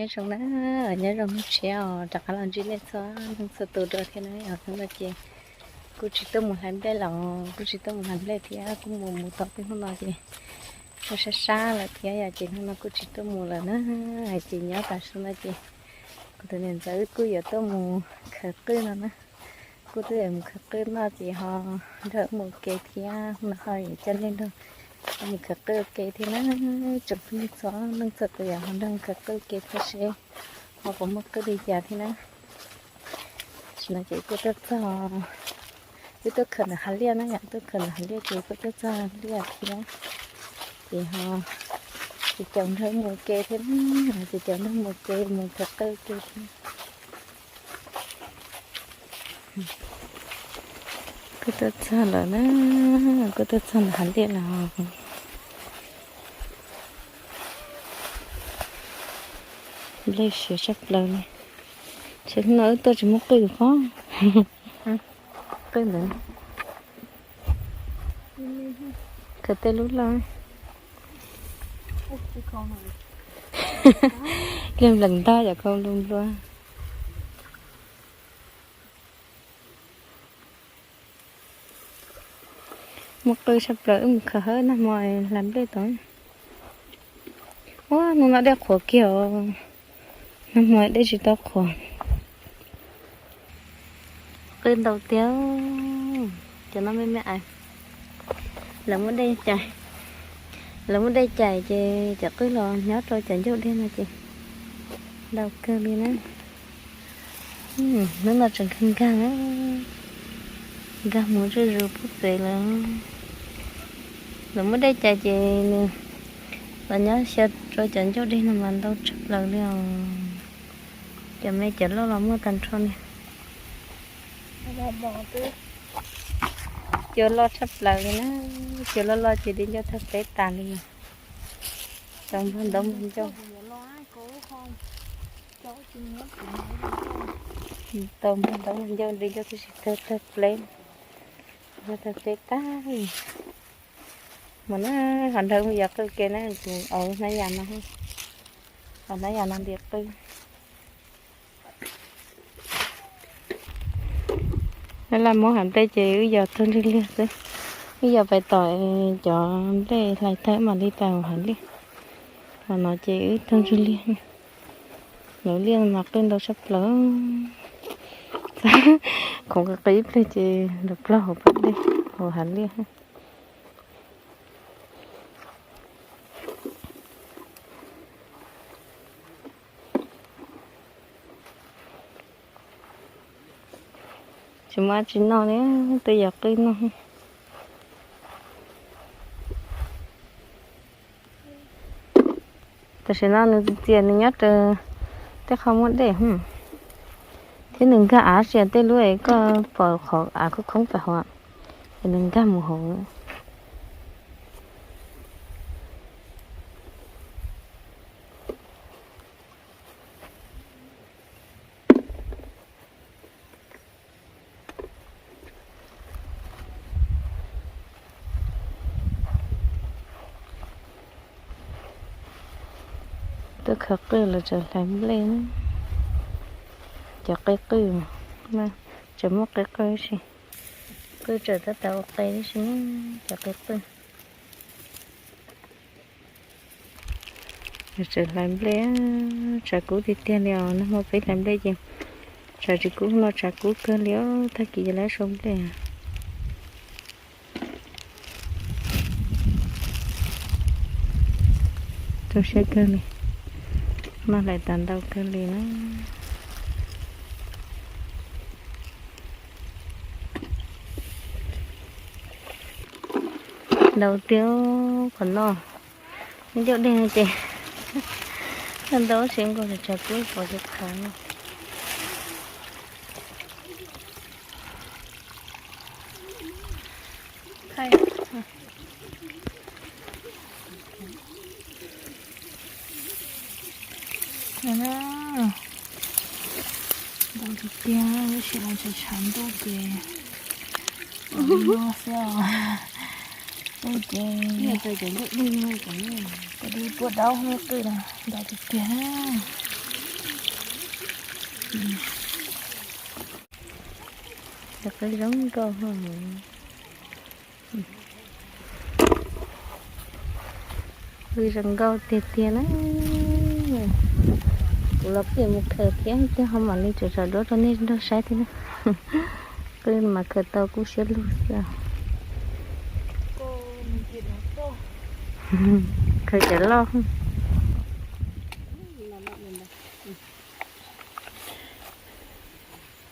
Nyob zoo na, nyob zoo hnub tshiab os, rov qab los ntsib nej txhua leej txhua tus dua thiab na. Yog hnub no ces kuj tsis tuaj mus hlais nplej los, kuj tsis tuaj mus hlais nplej thiab, kuj mus mus tau peb hnub no ces kuj sab sab lawm thiab yom, ces hnub no kuj tsis tuaj mus lawm na. Hais tias nyob tam sim no ces kuv tus niam ntxawm wb kuj yuav tuaj mus khaws qwj no na. Kuj twb yuav mus khaws qwj noj ces ho nrog wb mus ke thiab, hnub no ho yuav coj nej nrog mus khaws qwj ua ke thiab na. Tsoom phooj ywg txhua leej txhua tus yom, ho nrog mus khaws qwj ua ke thiab seb ho puas muaj qwj li cas thiab na. Tam sim no ces kuj tuaj txog, wb tuaj khaws ntawm hav liaj na yom, tuaj khaws ntawm hav liaj ces kuj tuaj txog liaj thiab. Ces ho ces caum nrog mus ke thiab, ces caum nrog mus ke mus khaws qwj ke thiab. Kuj tuaj txog lawm na, kuj tuaj txog ntawm hav liaj lawm. Nplej siav tshaj plaws li. Ces hnub no wb tuaj tsis muaj qwj qhov. Qwj ntawd. Khaws tej lub loj. Liag nplees ntag yom, khau nplua nplua. Muaj qwj tshaj plaws, wb mus khaws hawb nag hmo hlais nplej tod. Ua hnub no dej qhuav kiag os, nag hmo dej tsis tau qhuav. Qwj ntau tiag, cov no me me ais. Lawv muab dej cais, lawv muab dej cais ces cov qwj los nyob rau cov ncauj dej no ces ntau kawg li na. Hnub no tseem nkag nkag na, nkag mus zuj zus pub txev lawm. Lawv muab dej cais ces nws los nyob xyaw rau cov ncauj dej no mas ntau tshaj plaws li os. Cov me cov loj los muaj tag nrho li. Cua loj tshaj plaws li na, cua loj loj ces di ncauj thawj pleb tas li. Tau npog ntau ncauj, tau npog ntau ncauj di ncauj twb tsis thawj pleb, ncauj thawj pleb tag li. Mas na, ho nrog wb mus yos qwj ke na, kuv ua hnab yas no, ua hnab yas no nti qwj. Laj laj muab hav nplej ces wb yos tag nrig liag xwb. Wb yos pais tom cov nplej hlais tag mam li pais hauv hav liaj. Los no ces wb tag nrig liag. Lawv liaj mas qwj ntau tshaj plaws. Khoov qis qis ib pliag ces lawv plaug hauv pas dej, hauv hav liaj. Tsis muaj dab tsi noj li, tuaj yos qwj noj. Tam sim no nws txias txias nws nyob rau tej qhov muaj dej, thiab nws nkag av sia tej lub es koj pom qhov av khoob khoob tas hauv, es nws nkag mus hauv. Tuaj khaws qwj los tseem hlais nplej, cov qe qwj, tseem muaj qe qwj si, qwj tseem tab tom ua qe tib si, cov qe qwj. Tseem hlais nplej, tshav kub tiag tiag li os. Nag hmo peb hlais nplej ces tshav tsis kub, no tshav kub kawg li os, tag kis ces lawv sau nplej. Zoo siab kawg li, noj hlais tas ntau kawg li na. Ntau tiag qhov no, ncauj dej no ces ntau tsis nkaus, tshav kub pov tsis qhov no. Ntau tiag tiag, tab sis mas tshav tshav ntuj ces no xwb os. Ntuj ces, kuv twb puab daub hnub twg na, ntau tiag tiag. Cov qe zoo nkauj. Qe zoo nkauj tiag tiag na. Kuv los pheej mus khaws thiab, tej ho mam li tsom tsom duab rau nej nrog saib thiab na. Qe mas khaws tau kuj siab lug xwb. Khaws cov loj.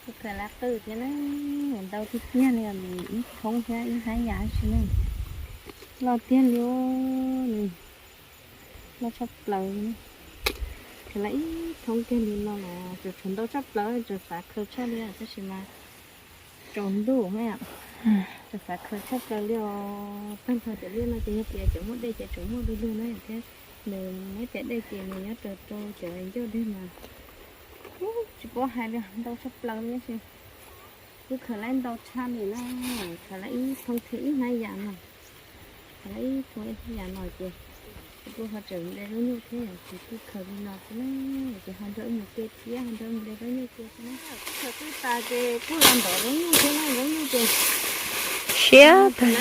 Kuj khaws lab qwj thiab na, ntau tiag tiag li, ib thoob thiab ib hnab yam tsi na. Loj tiag li, loj tshaj plaws. Khaws lab ib thoob kiag li no los tseem tshuav ntau tshaj plaws, tseem xav khaws tshaj li tab sis mas tsaus ntuj na, tseem xav khaws tshaj plaws li os. Tag nrho cov liaj no ces yog tias cov muaj dej ces tseem muaj du lug na thiab, nws muaj tias dej ces nws nyob raws rau cov ncauj dej mas tsis paub hais li, ntau tshaj plaws li tab sis kuj khaws lab ntau tshaj li na, khaws lab ib thoob thiab ib hnab yam no, khaws lab ib thoob ib hnab yam no ces kuj ho tseem nplej zaub nyuj thiab, ces kuj khaws li no xwb na, ces ho nrog wb mus ke thiab ho nrog wb mus nplej zaub nyuj ke xwb na. Kuj khaws qwj tas ces kuj los ntov zaub nyuj thiab na, zaub nyuj ces siab tag.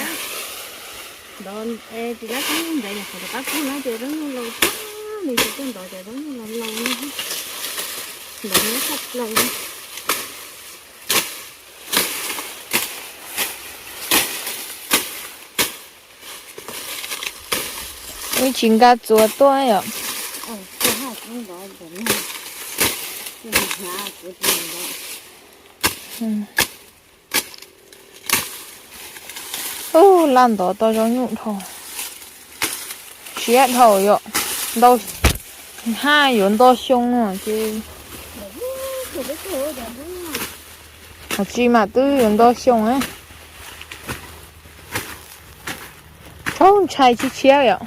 Ntov es tsis lab zaub nyuj ntev nyuam qhuav rov qab kub na ces zaub nyuj laus tag li ces kuj ntov cov zaub nyuj laus laus no, ntov nyob tshaj plaws li. Wb tsis nkag txuas tuaj yom. Ub, laj ntov tau zaub nyuj dhau, siab dhau yom. Ntau, haj yuav nto xyoo no ces, hos tsis mas twb yuav nto xyoo na. Thaub ntshai tshiab tshiab yom.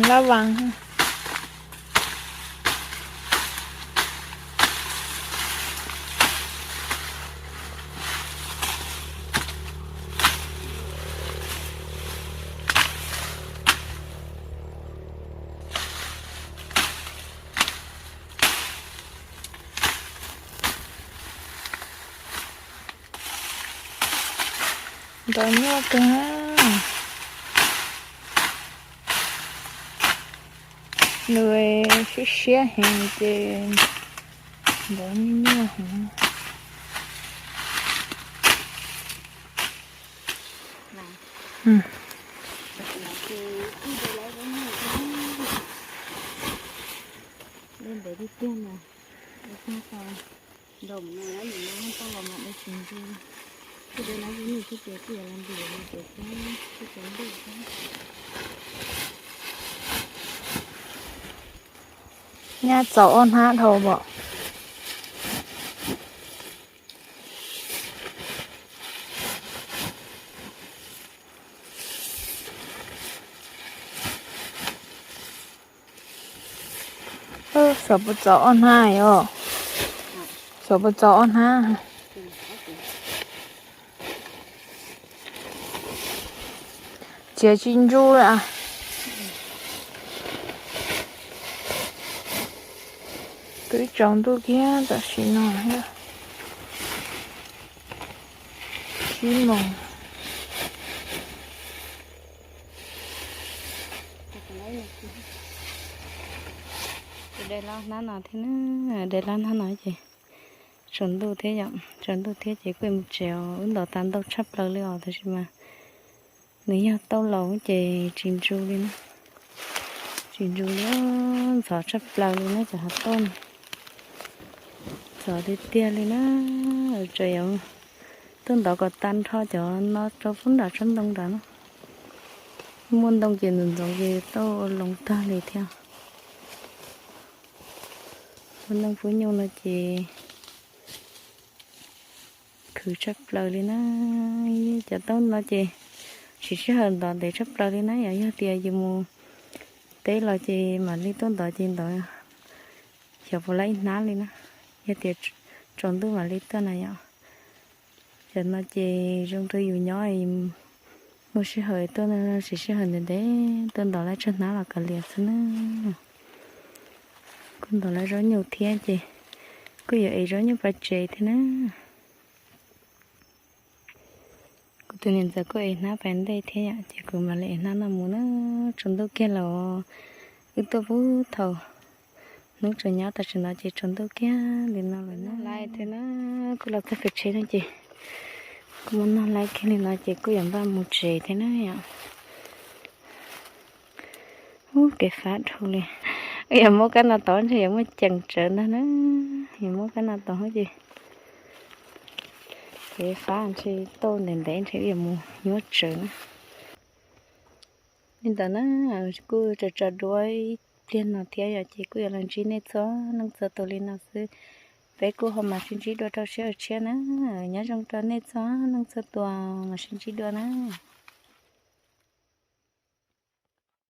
Lab vas. Ntov nyuaj kawg. Nws siab siab heev ces ntov nyuaj nyuaj heev. Nyaj txaus ob hnab dhau pom. Xyov puas txaus ob hnab os. Xyov puas txaus ob hnab. Txiav tsis ntsws li. Twb tsaus ntuj kiag tam sim no thiab. Tsib moos. Dai lab hnab no thiab, dai lab hnab no ces tsaus ntuj thiab yom, tsaus ntuj thiab ces kuj mus tsev os. Wb ntov tas ntau tshaj plaws li os tab sis mas nws yog tauj laus ces tsis ntsws li na. Tsis ntsws li, ntxhov tshaj plaws li na, cov hav tauj no. Ntxhov tiag tiag li na. Tseem yuav tuaj ntov kom tag nrho cov no rau pub nram tsob ntoo nrad na. Muaj ntoo ces ntxoov ntxoov ces tauj loo tag li thiab. Ua ntoo pub nyuj no ces khwv tshaj plaws li na. Cov tauj no ces siv sij hawm ntov ntev tshaj plaws li na, yog tias yus mus teb los ces mam li tuaj ntov ces ntov xyov puas lab ib hnab li na. Yog tias tsaus ntuj mam li tuaj na yom. Cov no ces zoo rau yus nyob, Muaj sij hawm tuaj no, siv sij hawm ntev ntev tuaj ntov lawv tsag hnab los kav liam xwb na. Kuj ntov lawv zaub nyuj thiab ces kuj yuav ev zaub nyuj pov tseg thiab na. Kuv tus niam ntxawm kuj ev hnab pov ntej thiab yom, ces kuv mam li ev hnab no mus na. Tsaus ntuj kiag los, wb tuaj pub thaum hnub tsaus nyob tam sim no ces tsaus ntuj kiag li no lawm na. Laiv thiab na, kuj los txog pem tsheb no ces kuj muab noj laiv kiag li no ces kuj yuav npaj mus tsev thiab na yom. Ub, kev fab dhau li. Wb yuav muab kab no tod ntshe yuav muaj ceem tsawv ntag na. Yuav muab kab no tod ces kev fab ntshe tau ntev ntev ntshe wb yuav mus nyuaj tsawv na. Li ntawd na, kuj tso tso duab ib pliag no thiab yom, ces kuj yuav los ntsib nej txhua leej txhua tus li no xwb. Peb kuj ho mam sib ntsib dua rau sij hawm tshiab na. Nyob zoo rau nej txhua leej txhua tus, mam sib ntsib dua na.